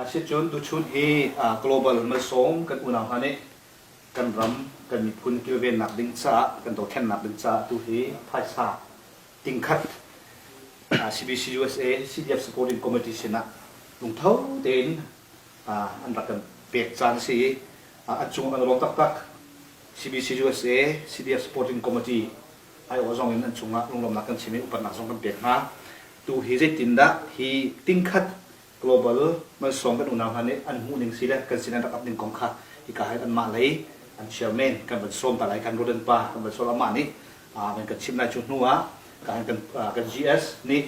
Asicun tuchun hi global malsawm kan unau hna nih kan ram kan miphun kilvennak ding caah kan dothlennak ding caah tu hi phaisa tingkhat CBC USA CDF Supporting Committee sinah lungtho tein an rak kan pek caan a si i an cung an lawm taktak. CBC USA CDF Supporting Committee aiawh zong in an cungah lunglawmhnak kan chim i upatnak zong kan pek hna. Tu hi zeitindah hi tingkhat global malsawm kan unau hna nih an hmuh ning si le kan sin an rak ap ning kong kha hika hin anmah lei an chairman kan van sawm ta lai kan Rodan pa kan van sawm amah nih van kan chim lai cu hnu ah kan kan GS nih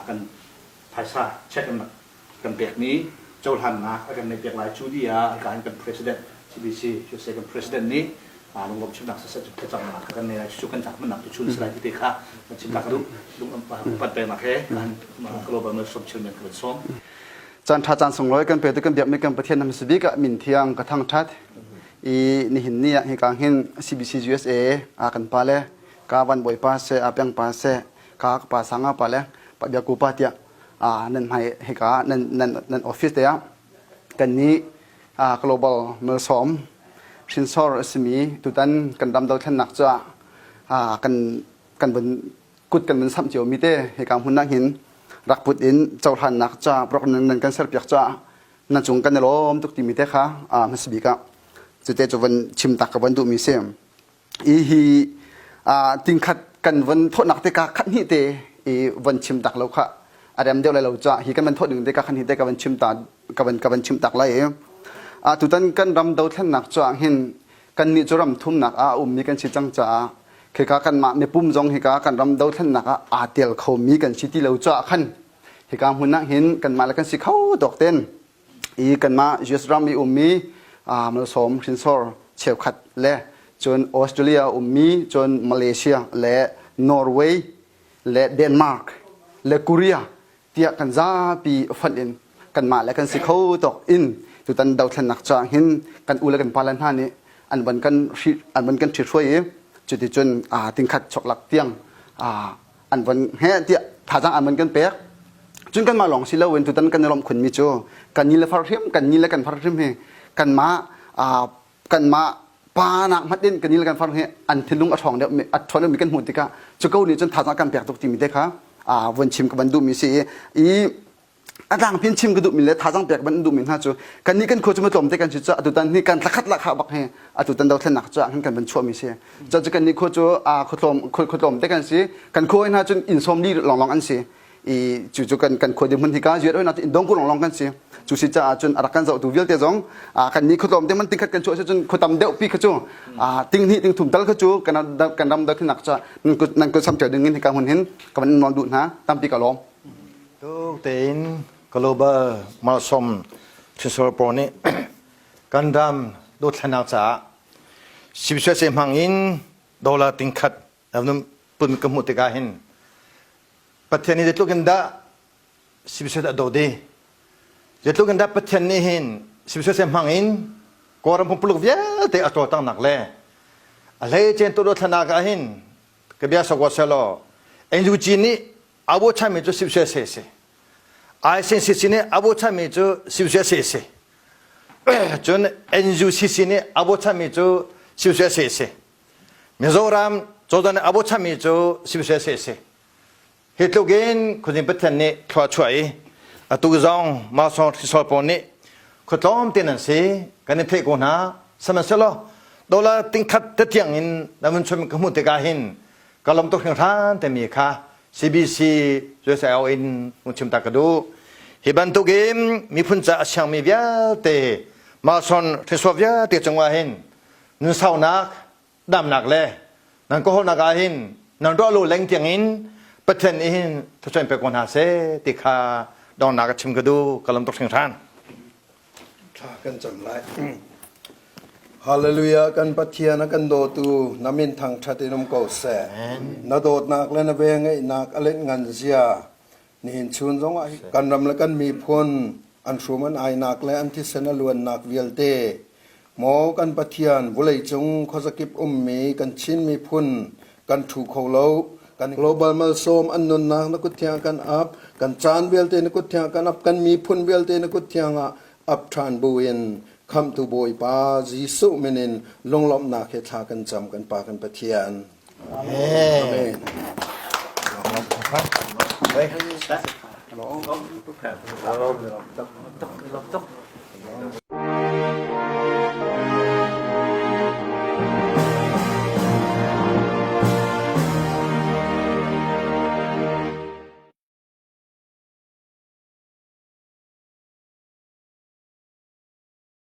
kan phaisa check an kan pekmi cohlannak a kan neihpiak lai cu dih ah hika hin kan president CBC USA kan president nih lunglawm chimnak siseh cu thlacamnak kan nei lai cu kan tlak hmannak tu chun si lai ti te kha kan chim ta ka duh lung upat peknak he kan global Muslim chairman ka van sawm Caan ṭha caan sunglawi kan petu kan biakmi kan Pathian na hmasa bik ah min thiang ka thangṭhat i nihin ni ah hika hin CBC USA a kan pa le ka van bawipa se a peng pa se ka ka pa sanga pa le pa biaku pa tiah nan hmai hika nan nan nan office te ah kan nih global malsawm hrinsor a simi tutan kan ram dothlennak cu ah kan kan vun kut kan vun samh cio mi te hika hmun ah hin rak put in cohlannak ca prok nan nan kan serpiak ca nan cung kan i lawm tuk timi te kha hmasa bik ah cute cu van chim tak ka van duhmi si. I hi tingkhat kan von thawhnak te ka khat hnih te i von chim tak lo kha a rem deuh lai lo ca hi kan van thawh ding te ka khat hnih te ka van chim ta ka van ka van chim tak lai i a tutan kan ram dothlennak cu ah hin kan nih cu ram thumnak ah a ummi kan si cang caah khika kanmah mipum zong hika kan ram dothlennak ah aa tel khomi kan si ti lo caah khan hika hmun ah hin kanmah le kan si kho tawk ten i kanmah US ram i ummi malsawm hrinsor cheukhat le cun Australia ummi cun Malaysia le Norway le Denmark le Korea tiah kan zapi fonh in kanmah le kan si kho tawk in tutan dothlennak caah hin kan u le kan pale hna nih an van kan an van kan ṭhithruai i cuticun tingkhat choklak tiang an von he tiah thazaang an von kan pek cun kanmah lawng si loin tutan kan i lawmh khunmi cu kan ni le far hrim kan ni le kan far hrim hi kanmah kanmah pa nak hmat in kan ni le kan far hi an thinlung a ṭhawng deuh a ṭhawn deuhmi kan hmuh tikah cu ko nih cun thazaang kan pek tuk timi te kha von chim ka van duhmi si i a tlangpi in chim ka duhmi le thazaang pek ban duhmi hna cu kannih kan khua cu tlawm te kan si cu atutan hi kan thlakhat la kha bak hi atutan dothlennak cu ah kan van chuahmi si cu cu kannih khua cu khuatlawm khuatlawm te kan si kan khua hna cun inn sawm li longlong an si i cu cu kan kan khua dirhmun hika zuat hoi na inn dong ku longlong kan si cu si caah cun a rak kan zohtu vialte zong kan ni khuatlawm te man tingkhat kan chuah si cun khuatam deuh pi kha cu ting hnih ting thum tal kha cu kan kan ram dothlennak ca nan kut sam ding in hika hun hin ka van nawl duh hna tampi ka lawm Tuk tein global malsawm hrinsor pawl nih kan ram dothlennak caah sipsuase hmang in dollar tingkhat pun ka hmuh tikah hin Pathian nih zeitluk in dah sipsuase a dawt i zeitluk in dah Pathian nih hin sipsuase hmang in Kawlram pumpuluk vialte a cawlcanghnak le a hleice tu dothlennak ah hin ka bia sawk selaw NUG nih a bochanmi cu sipseh si ICCC nih a bochanmi cu sipseh si cun NUCC nih a bochanmi cu sipseh si Mizoram cozah nih a bochanmi cu sipseh si hi tluk in khuazing Pathian nih thlua chuah i atu zong Mausong hrisol pawl nih khuatlawm te nan si kan in theih ko hna sihmanhsehlaw dollar tingkhat te tiang in na vun chun ka hmuh tikah hin ka lawm tuk hringhran timi kha CBC USIO in hung chim ta ka duh. Hi bantukin miphun ca a siangmi vialte Mason hrisua vialte cungah hin nunsaunak, damnak le nan kawhawlnak ah hin nan ruah lo leng tiang in Pathian nih hin thluachuah in pe ko hna seh ti kha dongnak a chim ka duh ka lawm tuk hringhran. Thla kan cam lai. Hallelujah kan Pathian a kan dawtu na min thangṭhat in um ko seh. Na dawtnak le na vengeihnak a let ngan zia nihin chun zongah kan ram le kan miphun an hrum an ainak le an thisen a luannak vialte maw kan Pathian vawleicung khuazakip ummi kan Chin miphun kan ṭhu kho lo. Kan global malsawm an nunnak na kut thiang kan ap, kan caan vialte na kut thiang kan ap, kan miphun vialte na kut thiang ah ap ṭhan buin khamhtu Bawipa Jesuh min in lunglawmhnak he thla kan cam kan Pa kan Pathian. Amen. Amen.